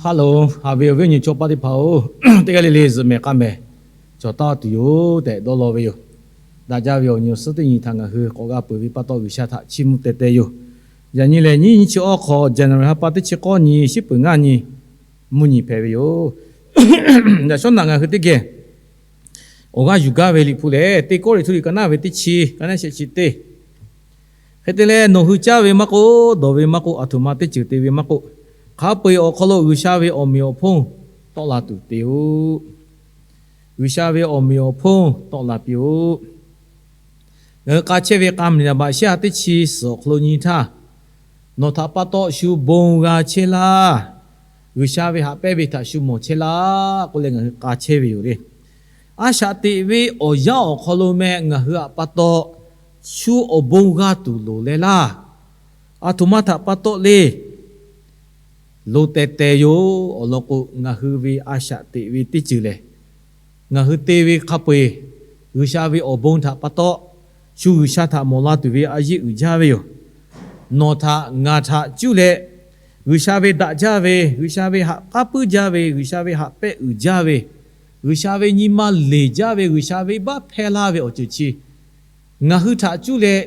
Hello, haꞈ ve awˬ viˉ awˬ nyi chaw paˇ teˇ hpaˍ-oˬ, teˇ g'aˇ le le zuhꞈ mehˍ k'a mehˍ cawˬ taˍ tuˬ yoˬ tehꞈ dawˇ law ve yoˬ. Daꞈ jaˇ ve awˬ nyi awˬ suhˉ teˇ nyi htaꞈ ngaˬ hui k'awꞈ g'a peuˬ ve pa taw, G'uiˬsha htaꞈ chiˇ mvuh teh teh yoˬ. Yaꞈ nyi lehˬ, nyiˇ nyiˇ chi awˇ hk'aw, January ha pa teˇ chi k'awˇ nyi, shiˉ peuˬ ngaˇ nyi, mvuhˇ nyi hpehꞈ ve yoˬ. Yaꞈ shawˉ naꞈ ngaˬ hui teˇ geh awˬ g'aˇ yuˬ gaˇ ve Liꞈ hpu lehˬ, Teˇ Kawˇrenˍhtuˆ liꞈ ka naˉ ve teˇ chi, ka naˉ shehˆ chi teˇ hk'e te leh, nawˬ hui caˇ ve maˇ k'oˆ, dawˬ ve maˇ k'oˆ, aˬ htoꞈ ma teˇ ceuˬ te ve maˇ k'oˆ, hk'a peu-eˬ awˬ hk'aw lo G'uiˬsha ve awˬ meꞈ awˬ hponˇ tawˆ la tuˬ te-oˆ. G'uiˬsha ve awˬ meꞈ awˬ hponˇ tawˆ la piˇ-oˆ. Ngaˬ hui k'a chehˇ ve k'a miˬ naˍ baꞈ shehˆ ha teˇ chi suhˍ awˬ hk'aw lo nyi htaˇ, nawˬ htaꞈ pa taw shu bon g'a chehˇ laˇ, G'uiˬsha ve haꞈ pehnˇ ve htaꞈ shu mawˬ chehˇ laˇ k'oˆ leh ngaˬ hui k'a chehˇ ve yoˬ le. A shaꞈ teꞈ ve awˬ yanˇ awˬ hk'aw lo meh ngaˬ hui htaꞈ pa taw shu awˬ bon g'a tuˬ loˍ leh laˇ. Aˬ htoꞈ ma htaꞈ pa taw le. Lo teh teh yoˬ. Awˬ lawn k'o, ngaˬ hui ve a shaꞈ teꞈ ve teˇ ceuˬ lehˬ, ngaˬ hui te ve hk'a peu-eˬ G'uiˬsha ve awˬ bon htaꞈ pa taw, shu G'uiˬsha htaꞈ mawˬ la tuˬ ve a yeˇ uiˍ jaˇ ve yoˬ. Nawˬ htaꞈ ngaˬ htaꞈ cuˇ leh, G'uiˬsha ve daꞈ jaˇ ve, G'uiˬsha ve haꞈ k'aˉ puiˉ jaˇ ve, G'uiˬsha ve haꞈ pehnˇ uiˍ jaˇ ve, G'uiˬsha ve nyi ma leˬ jaˇ ve, G'uiˬsha ve baˆ hpehˇ laˇ ve awˬ ceuˬ chi ngaˬ hui htaꞈ cuˇ leh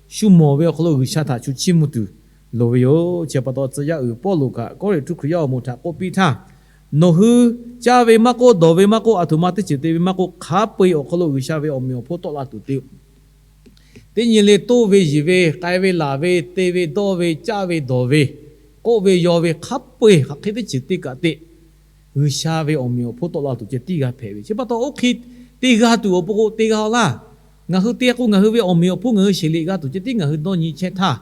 shu mawˬ ve awˬ hk'aw lo G'uiˬsha htaꞈ shu chiˇ mvuh tuˬ loˍ ve yoˬ. Chi pa taw, tcuh yaˇ uiˍ Pawˇluꞈ kaꞈ Kawˇrenˍhtuˆ Hkriꞈ yaˇ awˬ moˍ htaꞈ k'oˆ piˇ htaˇ, nawˬ hui caˇ ve maˇ k'oˆ, dawˬ ve maˇ k'oˆ, aˬ htoꞈ ma teˇ ceuˬ te ve maˇ k'oˆ, hk'a peu-eˬ awˬ hk'aw lo G'uiˬsha ve awˬ meꞈ awˬ hponˇ tawˆ la tuˬ te-oˆ. Teˇ nyi le, toˇ ve, yiˬ ve, k'ai ve, laˬ ve, te ve, dawˇ ve, caˇ ve, dawˬ ve, k'oˆ ve, yaw ve, hk'a peu-eˬ hk'aˬ hk'e teˇ ceuˬ te kaꞈ te, G'uiˬsha ve awˬ meꞈ awˬ hponˇ tawˆ la tuˬ ceh tiˉ g'a hpehꞈ ve. Chi pa taw, oˇ hk'e te g'a tuˬ awˬ pon k'o te g'a-o laˇ. Ngaˬ hui te k'o, ngaˬ hui ve awˬ meꞈ awˬ hponˇ ngaˬ hui sheˍ leꞈ g'a tuˬ ceh tiˉ ngaˬ hui dawˇ nyi chehˇ htaˇ,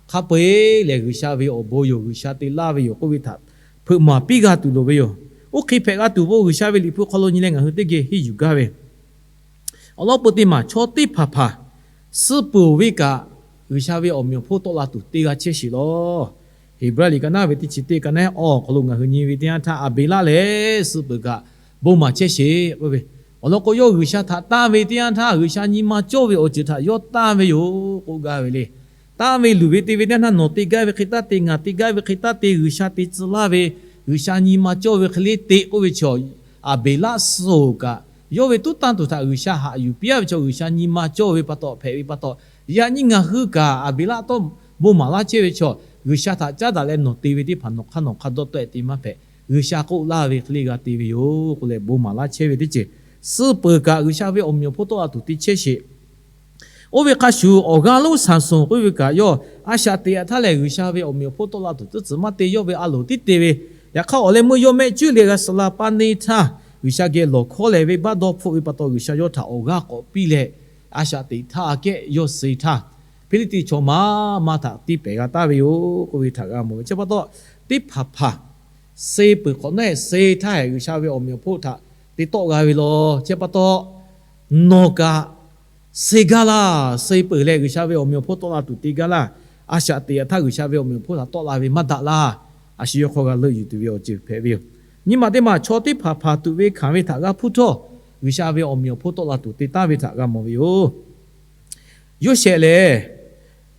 hk'a peu-eˬ lehˬ G'uiˬsha ve awˬ bon yoˬ, G'uiˬsha te laˇ ve yoˬ k'oˆ ve htaꞈ hpeuꞈ maˍ piˇ g'a tuˬ loˍ ve yoˬ. Oˇ hk'e hpehꞈ g'a tuˬ awˬ pon G'uiˬsha ve Liꞈ hpu hk'aw lo nyi leh ngaˬ hui teˇ geh henˇ yuˬ gaˇ ve awˬ lawn peu teˇ maˬ, chaw teˇ hpaˍ hpaˍ suh peuˬ ve kaꞈ, G'uiˬsha ve awˬ meꞈ awˬ hponˇ tawˆ la tuˬ te g'a chehˇ sheˍ law. Heˍbrehˇ liꞈ ka naˉ ve teˇ chi teˇ, ka naˉ awˇ awˬ hk'aw lo ngaˬ hui nyi ve teˇ yanˇ htaˇ, Aˍbeˍlaˆ lehˬ suh peuˬ kaꞈ bon maˍ chehˇ sheˍ k'oˆ ve. Awˬ lawn k'o, yawˇ G'uiˬsha htaꞈ tanˇ ve teˇ yanˇ htaˇ, G'uiˬsha nyi ma cawˇ ve awˬ ceuˬ htaꞈ yawˇ tanˇ ve yoˬ k'oˆ gaˇ ve le. Tanˇ ve luˬ ve te ve teˇ yanˇ htaˇ, nawˬ te gaˇ ve hk'e taˇ te, ngaˬ te gaˇ ve hk'e taˇ te, G'uiˬsha te tcuh laˇ ve, G'uiˬsha nyi ma cawˇ ve hk'e le te k'oˆ ve chaw, Aˍbeˍlaˆ suh-oˬ kaꞈ, yawˇ ve tuˉ tanˇ tuˬ htaꞈ G'uiˬsha haꞈ yuˬ piˇ-a ve chaw, G'uiˬsha nyi ma cawˇ ve pa taw hpehꞈ ve pa taw, yaꞈ nyi ngaˬ hui kaꞈ Aˍbeˍlaˆ tawˇ bon maˍ laˇ chehˇ ve chaw, G'uiˬsha htaꞈ caˉ daꞈ leh nawˬ te ve teˇ hpaˍ nawˬ hk'aˇ nawˬ hk'aˇ dawˇ tawˆ-e te maˇ hpehꞈ. G'uiˬsha k'oˆ laˇ ve hk'e le g'a te ve yoˬ k'oˆ leh bon maˍ laˇ chehˇ ve teˇ ceuˬ, suh peuˬ kaꞈ G'uiˬsha ve awˬ meꞈ awˬ hponˇ tawˆ la tuˬ te chehˇ sheˍ. Oˇ ve hk'a shuˍ, awˬ g'aˇ lonˉ Saˍsonˍ k'oˆ ve kaꞈ yawˇ a shaꞈ teꞈ-a htaˇ lehˬ, G'uiˬsha ve awˬ meꞈ awˬ hponˇ tawˆ la tuˬ teˇ tcuhˍ maˇ te, yawˇ ve a loˍ tiˉ te ve. Yaꞈ hk'aˇ, awˬ leh meuˇ yawˇ mehˆ cuˉ leh g'a suh la paˇ neˇ htaˇ, G'uiˬsha geh lawˬ hkawˉ leh venˇbaˆ dawˇ hpfuhˆ ve pa taw, G'uiˬsha yawˇ htaꞈ awˬ g'aˇ k'awꞈ piˇ leh, a shaꞈ teꞈ htaˇ aꞈ kehˉ yawˇ suh-e htaˇ, Hpiˇliˇtiˆ chaw maˇ maˇ htaꞈ tiˇ pehˍ g'a taˍ ve yoˬ k'oˆ ve htaꞈ g'a mawˬ ve. Chi pa taw, teˇ hpaˍ hpaˍ suh peuˬ hk'awꞈ nawˉ-e suh htaˇ hehꞈ, G'uiˬsha ve awˬ meꞈ awˬ hponˇ htaꞈ te tawˆ g'a ve law. Chi pa taw, nawˬ kaꞈ suh gaˇ laˇ. Suh peuˬ leh G'uiˬsha ve awˬ meꞈ awˬ hponˇ tawˆ la tuˬ te gaˇ laˇ. A shaꞈ teꞈ-a htaˇ G'uiˬsha ve awˬ meꞈ awˬ hponˇ htaꞈ tawˆ la ve maˇ daꞈ laˇ. A shu yawˇ hk'aw g'a leuˆ yuˬ tuˬ ve awˬ ceuˬ hpehꞈ ve yoˬ. Nyi ma teˇ maˬ, chaw teˇ hpaˍ hpaˍ tuꞈ ve hkanˍ ve htaꞈ g'a hpuˇ htawˇ, G'uiˬsha ve awˬ meꞈ awˬ hponˇ tawˆ la tuˬ te taˍ ve htaꞈ g'a mawˬ ve yoˬ. Yoˇsehꞈ lehˬ,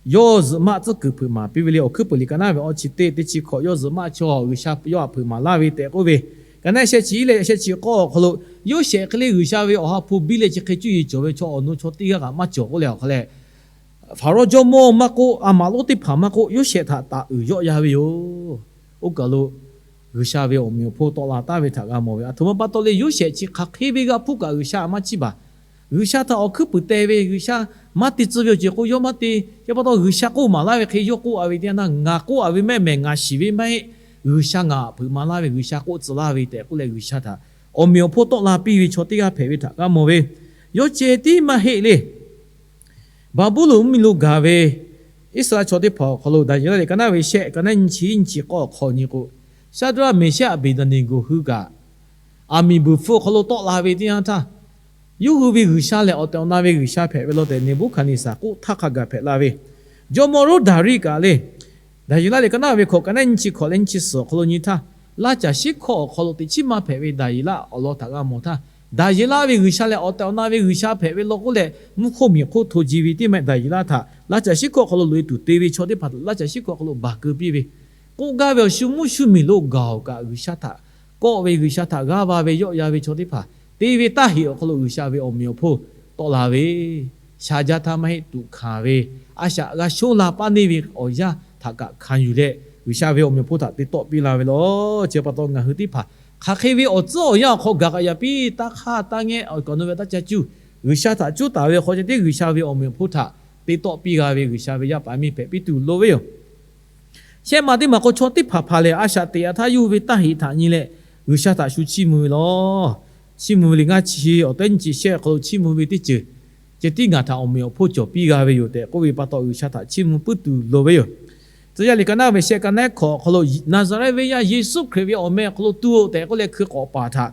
yawˇ zuhꞈ maˆ tcuhˉ kuiˬ hpeuꞈ maˍ piˇ ve le. Awˬ hkuiˉ peuˬ liꞈ ka naˉ ve awˇ chi teˇ, teˇ chi hkawꞈ, yawˇ zuhꞈ maˆ chaw G'uiˬsha yawˇ htaꞈ hpeuꞈ maˍ laˇ ve tehꞈ k'oˆ ve. Ka naˉ shehˆ chi leh shehˆ chi k'awˇ awˬ hk'aw lo, Yoˇsehꞈ hk'e le G'uiˬsha ve awˬ ha hpu biˇ leh chi hk'e cuˇ yiˍ cawˬ ve chaw awˬ nu chaw teˇ g'aˇ kaꞈ maˇ cawˬ k'oˆ leh, awˬ hk'a leh Hpaˍrawˇ jawˇmawˇ maˇ k'oˆ, a maꞈ lonˉ teˇ hpaˍ maˇ k'oˆ, Yoˇsehꞈ htaꞈ taˍ uiˍ yawˆ ya ve yoˬ. Oˇ kaˬ lo G'uiˬsha ve awˬ meꞈ awˬ hponˇ tawˆ la taˍ ve htaꞈ g'a mawˬ ve. Aˬ htoꞈ ma pa taw le, Yoˇsehꞈ chi hk'aˬ hk'e ve g'a hpuˇ kaꞈ G'uiˬsha maˇ chiˇ baˬ. G'uiˬsha htaꞈ awˬ hkuiˉ puiˍ teh ve, G'uiˬsha maˇ te tcuh ve awˬ ceuˬ k'o yawˇ maˇ te. Chi pa taw G'uiˬsha k'oˆ maˍ laˇ ve hk'e yawˇ k'oˆ-a ve teˇ yanˇ htaˇ, ngaˬ k'oˆ-a ve mehˆ mehˍ, ngaˬ shiˍ ve maˇ heˆ. G'uiˬsha ngaˬ htaꞈ hpeuꞈ maˍ laˇ ve, G'uiˬsha k'oˆ tcuh laˇ ve tehꞈ k'oˆ leh, G'uiˬsha htaꞈ awˬ meꞈ awˬ hponˇ tawˆ la piˇ ve chaw teˇ g'aˇ hpehꞈ ve htaꞈ g'a mawˬ ve. Yawˇ ceh tiˉ maˇ heˆ le. Baˍbuˍlonˍ mvuhˇmiˬ lo gaˬ ve Iˉsaˍreˍlaˆ chaw teˇ hpaˍ awˬ hk'aw lo Daˍyeˍlaˆ liꞈ ka naˉ ve shehˆ, ka naˉ nyiˇ chi nyiˇ chi k'awˇ awˬ hk'aw nyi k'o, Shaˍdraˆ, Meˍsehˇ, Aˍbeˍdaˍneˍgoˍ hui kaꞈ, aˬ miˍ buiˬ hpfuh awˬ hk'aw lo tawˆ la ve teˇ yanˇ htaˇ, yawˇ hui ve G'uiˬsha lehˬ awˬ tehˬ awˬ na ve G'uiˬsha hpehꞈ ve law tehꞈ Neˍbuˆhkaˍneˍsaˍ k'oˆ htaˇ hk'a gaˬ hpehꞈ la ve. Jawˇmawˇ Roˉdaˍriˆ kaꞈ le, Daˍyeˍlaˆ liꞈ ka naˉ ve hkawꞈ, ka naˉ nyiˇ chi hkawꞈ leh nyiˇ chi suhˍ awˬ hk'aw lo nyi htaˇ, laˇ caˬ shiˉ hkawˇ awˬ hk'aw lo teꞈ chiˉ maˇ hpehꞈ ve Daˍyeˍlaˆ awˬ lawn htaꞈ g'a mawˬ htaˇ, Daˍyeˍlaˆ ve G'uiˬsha lehˬ awˬ tehˬ awˬ na ve G'uiˬsha hpehꞈ ve law k'oˆ leh, mvuhˇ hk'oˆ miˬ hk'oˆ hto ji ve teˇ maˇ heˆ, Daˍyeˍlaˆ htaꞈ laˇ caˬ shiˉ hkawˇ awˬ hk'aw lo loꞈ-e tuˬ te ve chaw teˇ hpaˍ htaꞈ laˇ caˬ shiˉ hkawˇ awˬ hk'aw lo baˬ keu piˇ ve. k'oˆ gaˇ ve awˬ shu mvuhˇ shu miˬ lo gaˬ-oˬ kaꞈ, G'uiˬsha htaꞈ kawˆ ve, G'uiˬsha htaꞈ g'aˇ va ve, yawˆ ya ve chaw teˇ hpaˍ te ve taˇ heꞈ awˬ hk'aw lo G'uiˬsha ve awˬ meꞈ awˬ hponˇ tawˆ la ve, sha jaˇ htaˇ maˇ heˆ tuꞈ hkanˍ ve, a shaꞈ g'a shonˇ la paˇ neˇ ve awˬ yanˇ htaꞈ kaꞈ hkanˍ yuˬ leh, G'uiˬsha ve awˬ meꞈ awˬ hponˇ htaꞈ te tawˆ piˇ la ve law. Chi pa taw ngaˬ hui teˇ hpaˍ hk'aˬ hk'e ve awˬ tcuhˉ awˬ yanˇ awˬ hk'aw gaˬ kaꞈ yaꞈ piˇ, taˇ hk'aˇ taˇ ngehˇ awˬ kaꞈ nawˬ ve taˇ ca cuˇ, G'uiˬsha htaꞈ cuˉ taˍ ve awˬ hk'aw ceh tiˉ G'uiˬsha ve awˬ meꞈ awˬ hponˇ htaꞈ te tawˆ piˇ g'a ve G'uiˬsha ve yaˇ paˍ miˇ hpehꞈ piˇ tuˬ loˍ ve yoˬ. Shehˆ ma teˇ maˬ k'o, chaw teˇ hpaˍ hpaˍ lehˬ, a shaꞈ teꞈ yaꞈ htaˇ yawˇ hui ve taˇ heꞈ htaꞈ nyi leh G'uiˬsha htaꞈ shu chiˇ mvuh ve law. Chiˇ mvuh ve le ngaˇ chi awˬ teˉ nyi chi shehˆ awˬ hk'aw lo chiˇ mvuh ve teˇ ceuˬ, ceh tiˉ ngaˬ htaꞈ awˬ meꞈ awˬ hponˇ cawˬ piˇ g'a ve yoˬ tehꞈ k'oˆ ve pa taw, G'uiˬsha htaꞈ chiˇ mvuh puiˉ tuˬ loˍ ve yoˬ. Tcuh yaˇ liꞈ ka naˉ ve shehˆ ka naˉ hkawꞈ awˬ hk'aw lo, Naˍzaˍrehˆ venˇ yaˇ Yeˍsuˆ Hkriꞈ ve awˬ meh awˬ hk'aw lo tu-oˬ tehꞈ k'oˆ leh, hkui k'awꞈ paˍ htaꞈ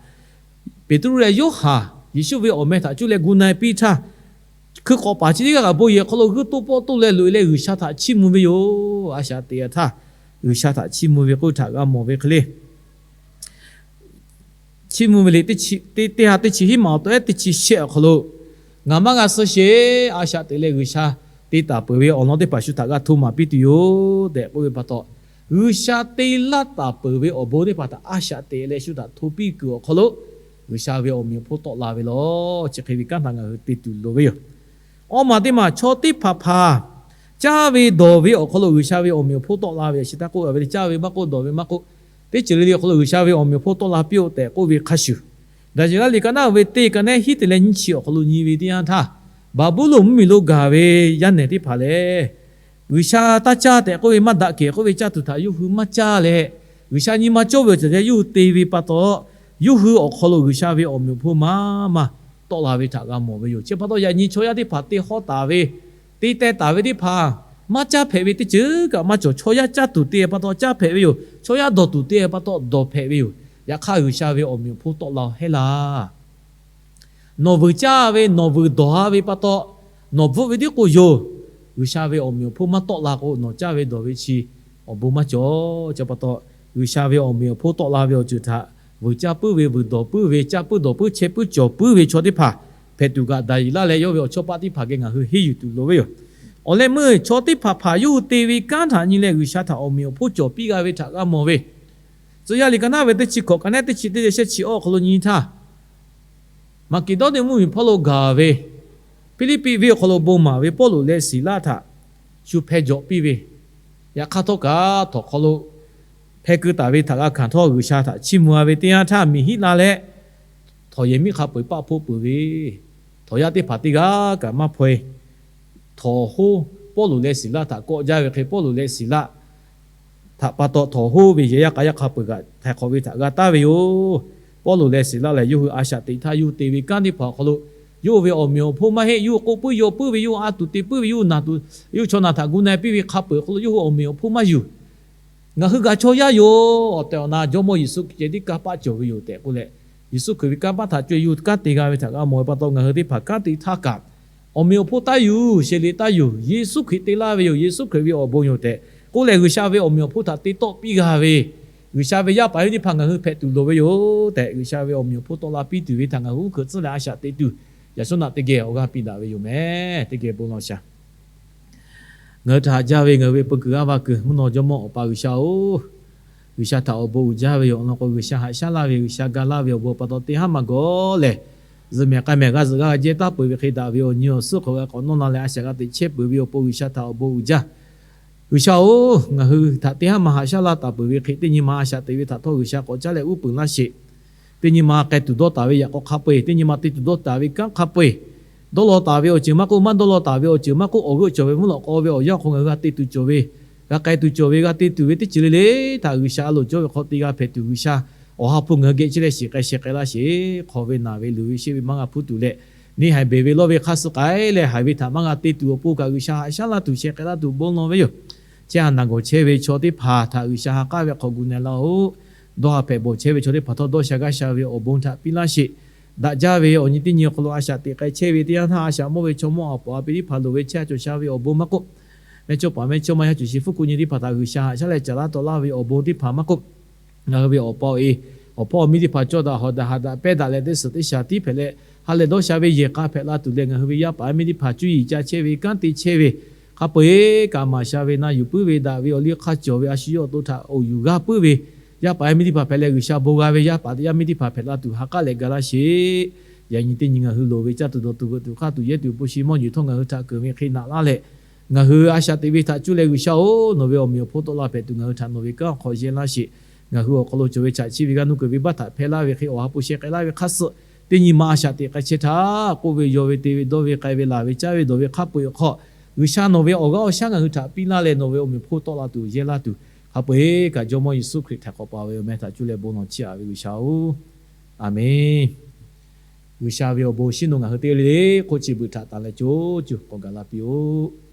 Peˍtruˆ leh Yoˇhanˬ Yeˍsuˆ ve awˬ meh htaꞈ cuˇ leh gu na-e piˇ htaˇ, hkui k'awꞈ paˍ chi teˇ g'aˇ kaꞈ bon yehˬ hk'aw lo g'uiˇ toˇ pawˆ toˇ leh loꞈ-e leh G'uiˬsha htaꞈ chiˇ mvuh ve yoˬ. A shaꞈ teꞈ yaꞈ htaˇ G'uiˬsha htaꞈ chiˇ mvuh ve k'oˆ htaꞈ g'a mawˬ ve hk'e le. Chiˇ mvuh ve le, teˇ ha teˇ chi hiˉ maˬ awˬ tawehˉ teˇ chi shehˆ awˬ hk'aw lo, ngaˬ maˇ g'a suh sheˍ, a shaꞈ teꞈ leh G'uiˬsha te taˍ peuˬ ve awˬ lawn teˇ hpaˍ shu htaꞈ g'a hto maˍ piˇ tuˬ yoˬ tehꞈ k'oˆ ve pa taw, G'uiˬsha te laˇ taˍ peuˬ ve awˬ bon teˇ hpaˍ htaꞈ a shaꞈ teꞈ leh shu htaꞈ hto piˇ kuiˬ awˬ hk'aw lo, G'uiˬsha ve awˬ meꞈ awˬ hponˇ tawˆ la ve law. Chi hk'e ve kanˉ htaꞈ ngaˬ hui te tuˬ loˍ ve yoˬ. Awˇ maˬ teˇ maˬ, chaw teˇ hpaˍ hpaˍ caˇ ve dawˬ ve awˬ hk'aw lo G'uiˬsha ve awˬ meꞈ awˬ hponˇ tawˆ la ve, a shu htaˇ k'oˆ ve le, caˇ ve maˇ k'oˆ, dawˬ ve maˇ k'oˆ, teˇ ceuˬ le le awˬ hk'aw lo G'uiˬsha ve awˬ meꞈ awˬ hponˇ tawˆ la piˇ-oˆ tehꞈ k'oˆ ve hk'a shuˍ, Daˍyeˍlaˆ liꞈ ka naˉ ve teˇ ka naˉ hiˉ te leh nyiˇ chi awˬ hk'aw lo nyi ve teˇ yanˇ htaˇ, Baˍbuˍlonˍ mvuhˇ miˬ lo gaˬ ve yaˇ nehˬ teˇ hpaˍ lehˬ, G'uiˬsha taˇ caˇ tehꞈ k'oˆ ve maˇ daꞈ kehˬ k'oˆ ve caˇ tuˬ htaꞈ yawˇ hui maˇ caˇ leh, G'uiˬsha nyi ma cawˇ ve awˬ ceuˬ leh yawˇ hui te ve pa taw, yawˇ hui awˬ hk'aw lo G'uiˬsha ve awˬ meꞈ awˬ hponˇ maˇ maˇ tawˆ la ve htaꞈ g'a mawˬ ve yoˬ. Chi pa taw yaꞈ nyi chaw yaˇ teˇ hpaˍ te hawˇ taˍ ve, te teh taˍ ve teˇ hpaˍ maˇ caˇ hpehꞈ ve teˇ ceuˬ kaꞈ maˇ cawˬ. Chaw yaˇ caˇ tuˬ te pa taw caˇ hpehꞈ ve yoˬ. Chaw yaˇ dawˬ tuˬ te pa taw dawˬ hpehꞈ ve yoˬ. Yaꞈ hk'aˇ G'uiˬsha ve awˬ meꞈ awˬ hponˇ tawˆ la-oˬ heˆ laˇ. Nawˬ vuiˬ caˇ ve, nawˬ vuiˬ dawˬ-a ve pa taw, nawˬ bvuhˆ ve tiˉ k'o yoˬ. G'uiˬsha ve awˬ meꞈ awˬ hponˇ maˇ tawˆ la k'o, nawˬ caˇ ve dawˬ ve chi awˬ bon maˇ cawˬ. Chi pa taw, G'uiˬsha ve awˬ meꞈ awˬ hponˇ tawˆ la ve awˬ ceuˬ htaꞈ vuiˬ caˇ puiˉ ve, vuiˬ dawˬ puiˉ ve, caˇ puiˉ dawˬ puiˉ chehˇ puiˉ cawˬ puiˉ ve chaw teˇ hpaˍ hpehꞈ tuˬ kaꞈ, Daˍyeˍlaˆ leh yawˇ ve awˬ chawˇ paˆ teˇ hpaˍ geh ngaˬ hui henˇ yuˬ tuˬ loˍ ve yoˬ. Awˬ leh meuˇ chaw teˇ hpaˍ hpaˍ yawˇ hui te ve kanˉ htaꞈ nyi leh G'uiˬsha htaꞈ awˬ meꞈ awˬ hponˇ cawˬ piˇ g'a ve htaꞈ g'a mawˬ ve, Tcuh yaˇ liꞈ ka naˉ ve teˇ chi hkawꞈ ka naˉ teˇ chi teˇ leh shehˆ chi awˇ awˬ hk'aw lo nyi htaˇ, Maˍkeˍdawˇniˆ mvuhˇmiˬ hpawˇ lo gaˬ ve Hpiˇliˇpiˆ venˇ awˬ hk'aw lo bon maˍ ve Pawˇluꞈ leh Siˍlaˆ htaꞈ shu hpeh jawꞈ piˇ ve, yaꞈ hk'aˇ htawˇ kaꞈ htawnˍ hk'aw lo hpeh keu taˍ ve htaꞈ g'a hkanˍ htawˇ, G'uiˬsha htaꞈ chiˇ mvuh-a ve teˇ yanˇ htaˇ, miˬ hiˆ la leh htawnˍ yehˬ miˉ hk'a peu-eˬ paˆ hpoˆ peuˬ ve, htawnˍ yaˇ teˇ hpaˍ teˇ g'aˇ kaꞈ maˇ hpaw-e. Htawnˍ hoˉ Pawˇluꞈ leh Siˍlaˆ htaꞈ kawˆ jaˇ ve hk'e, Pawˇluꞈ leh Siˍlaˆ htaꞈ pa taw htawnˍ hoˉ ve yehˬ yaˇ k'a yaˇ hk'a peu-eˬ kaꞈ htaiˍ hk'awꞈ ve htaꞈ g'a taˍ ve yoˬ. Pawˇluꞈ leh Siˍlaˆ lehˬ, yawˇ hui a shaꞈ teꞈ htaˇ yawˇ hui te ve kanˉ teˇ hpaˍ awˬ hk'aw lo, yawˇ hui ve awˬ meꞈ awˬ hponˇ maˇ heˆ, yawˇ hui k'oˆ puiˉ yaw puiˉ ve, yawˇ hui a tuˬ te puiˉ ve, yawˇ hui naˬ tuˬ, yawˇ hui chaw naˬ htaꞈ gu na-e piˇ ve hk'a peu-eˬ awˬ hk'aw lo yawˇ hui awˬ meꞈ awˬ hponˇ maˇ yuˬ. Ngaˬ hui gaˬ chaw yaˇ yoˬ. Awˬ tehˬ awˬ na Jawˇmawˇ Yeˍsuˆ Hkriꞈ ceh tiˉ kanˇ paˆ cawˬ ve yoˬ tehꞈ k'oˆ leh, Yeˍsuˆ Hkriꞈ ve kanˇ paˆ htaꞈ co-e yawˇ hui kanˉ te g'a ve htaꞈ g'a mawˬ ve pa taw, ngaˬ hui teˇ hpaˍ kanˉ te htaˇ kaꞈ, awˬ meꞈ awˬ hponˇ taˇ yuˬ, shehˍ liꞈ taˇ yuˬ, Yeˍsuˆ Hkriꞈ te laˇ ve yoˬ, Yeˍsuˆ Hkriꞈ ve awˬ bon yoˬ tehꞈ k'oˆ leh, G'uiˬsha ve awˬ meꞈ awˬ hponˇ htaꞈ te tawˆ piˇ g'a ve G'uiˬsha ve yaˇ paˍ yaˇ miˇ teˇ hpaˍ ngaˬ hui hpehꞈ tuˬ loˍ ve yoˬ tehꞈ, G'uiˬsha ve awˬ meꞈ awˬ hponˇ tawˆ la piˇ tuˬ ve htaꞈ ngaˬ hui uˉ hkeuꞈ tcuhˉ leh a shaꞈ teꞈ tuˬ, yaꞈ shawˉ naꞈ teˇ geh awˬ g'aˇ piˇ daꞈ ve yoˬ meh. Teˇ geh bon lawˬ shaˍ. Ngaˬ hui htaꞈ haꞈ jaˇ ve ngaˬ hui ve peu kuiˬ g'aˇ va kuiˬ mvuhˇ naw Jawˇmawˇ Awˬ pa G'uiˬsha-oˬ, G'uiˬsha htaꞈ awˬ bon uiˍ jaˇ ve yoˬ. Awˬ lawn k'o, G'uiˬsha haꞈ shaˉ laˇ ve, G'uiˬsha ga laˇ ve awˬ bon pa taw teˇ haˉ maˇ gawˬ lehˬ, zuhꞈ mehˍ k'ai mehˍ g'a zuhꞈ g'a jehˇ taˉ peuˬ ve hk'e daꞈ ve awˬ nyi awˬ suhˉ hk'aw g'a k'awꞈ nawˇ la leh a shaꞈ g'a teꞈ chehˇ peuˬ ve awˬ pon G'uiˬsha htaꞈ awˬ bon uiˍ jaˇ. G'uiˬsha-oˬ, ngaˬ hui htaꞈ teˇ haˉ maˇ haꞈ shaˉ laˇ taˍ peuˬ ve hk'e, teˇ nyi ma a shaꞈ teꞈ ve htaꞈ htawˇ G'uiˬsha k'awꞈ caˉ leh uˉ peunˍ laˇ sheˍ. Teˇ nyi ma k'ai tuˬ dawˇ taˍ ve yaꞈ k'aw hk'a peu-eˬ, teˇ nyi ma te tuˬ dawˇ taˍ ve kanˉ hk'a peu-eˬ, dawˇ law taˍ ve awˬ ceuˬ maˇ k'oˆ, maˇ dawˇ law taˍ ve awˬ ceuˬ maˇ k'oˆ, awˬ g'euˆ cawˬ ve mvuhˇ lawꞈ k'aw ve awˬ yanˇ hk'aw ngaˬ hui g'a te tuˬ cawˬ ve, g'a k'ai tuˬ cawˬ ve, g'a te tuˬ ve teˇ ceuˬ le le htaꞈ G'uiˬsha a loˍ cawˇ ve hk'aw te g'a hpehꞈ tuˬ, G'uiˬsha Awˬ ha hpu ngaˬ hui geh chehˇ leh shiˍ k'ai sheh k'ai laˇ sheˍ. Hk'aw ve naˬ ve luˬ ve sheˆ ve maˇ g'a hpuˇ tuˬ leh, neˇ haiˬ beˬ ve lawˇ ve hk'aˇ suh k'ai leh haiˬ ve htaꞈ maˇ g'a te tuˬ awˬ pon kaꞈ G'uiˬsha haꞈ shaˉ laˇ tuˬ sheh k'ai laˇ tuˬ bon lawˬ ve yoˬ. Chehˇ ha naˬ gawˬ chehˇ ve chaw teˇ hpaˍ htaꞈ G'uiˬsha ha k'aˉ ve hk'aw gu na-e laˇ-oˬ. Dawˇ ha hpehꞈ bawˬ chehˇ ve chaw teˇ hpaˍ htawˇ dawˇ sha gaˇ sha ve awˬ bon htaꞈ piˇ laˇ sheˍ. Daꞈ jaˇ ve awˬ nyi teˇ nyi awˬ hk'aw lo a shaꞈ teꞈ k'ai chehˇ ve teˇ yanˇ htaˇ, a shaꞈ mawˇ ve chaw mawˇ a paˍ a pi teˇ hpaˍ loˍ ve chehˇ ha cawˬ sha ve awˬ bon maˇ k'oˆ, mehˇchawˇ paˍ mehˇchawˇma yaˇ cawˬ sheˍ fuˉ ku nyi teˇ hpaˍ htaꞈ G'uiˬsha haꞈ shaˉ leh caˍ laˇ taw laˇ ve awˬ bon teˇ hpaˍ maˇ k'oˆ, ngaˬ hui ve awˬ pa awˬ e, awˬ hpawˇ awˬ miˇ teˇ hpaˍ cawˇ daꞈ hawˍ daꞈ haꞈ daꞈ pehˇ daꞈ leh teˇ suhˍ teˇ shaˍ tiˉ hpehꞈ leh, ha lehˬ dawˇ sha ve yehˬ k'a hpehꞈ la tuˬ leh, ngaˬ hui ve yaˇ paˍ yaˇ miˇ teˇ hpaˍ cuˇ yiˍ ca chehˇ ve, kanˉ te chehˇ ve, Hk'a peu-eˬ kaꞈ maˍ sha ve na yuˬ puiˉ ve daꞈ ve awˬ liˇ hk'aˇ cawˬ ve a shu yawˇ awˬ to htaꞈ awˬ yuˬ g'a puiˉ ve, yaˇ paˍ yaˇ miˇ teˇ hpaˍ hpehꞈ leh G'uiˬsha bon g'a ve yaˇ paˍ yaˇ miˇ teˇ hpaˍ hpehꞈ la tuˬ ha k'aˉ leh ga laˇ sheˍ. Yaꞈ nyi teˇ nyi ngaˬ hui loˍ ve caˇ tuˬ dawˬ tuˬ veuꞈ tuˬ hk'aˇ tuˬ yehˇ tuˬ po shi mawˇ nyi htawˇ ngaˬ hui htaꞈ keunˍ ve hk'e naꞈ laˇ leh, ngaˬ hui a shaꞈ teꞈ ve htaꞈ cuˇ leh G'uiˬsha-oˬ, nawˬ ve awˬ meꞈ awˬ hponˇ tawˆ la hpehꞈ tuˬ ngaˬ hui htaꞈ nawˬ ve kanˉ hk'aw yehˇ laˇ sheˍ. Ngaˬ hui awˬ hk'aw lo cawˬ ve chaꞈ chiˇ ve g'aˇ nuˇ kuiˬ ve baˆ htaꞈ hpehˇ laˇ ve hk'e awˬ ha po sheh k'ai laˇ ve hk'aˇ suh, teˇ nyi ma a shaꞈ teꞈ k'ai chehˇ htaˇ, k'oˆ ve yaw ve te ve dawˇ ve k'ai ve laˬ ve caˇ ve dawˬ ve hk'a peu-eˬ awˬ hk'aw, G'uiˬsha nawˬ ve awˬ g'aˇ awˬ shaˉ ngaˬ hui htaꞈ piˇ laˇ leh nawˬ ve awˬ meꞈ awˬ hponˇ tawˆ la tuˬ yehˇ laˇ tuˬ, hk'a peu-eˬ kaꞈ Jawˇmawˇ Yeˍsuˆ Hkriꞈ htaꞈ k'awꞈ paˍ ve awˬ meh htaꞈ cuˇ leh bon lawˬ chiˇ aꞈ ve G'uiˬsha-oˬ, Aˍmenˍ. G'uiˬsha ve awˬ bon shinˉ nawˬ ngaˬ hui teˇ g'aˇ le le hk'oˆ chi beuꞈ htaꞈ tanˬ leh co cuˬ k'awꞈ gaˬ la piˇ-oˆ.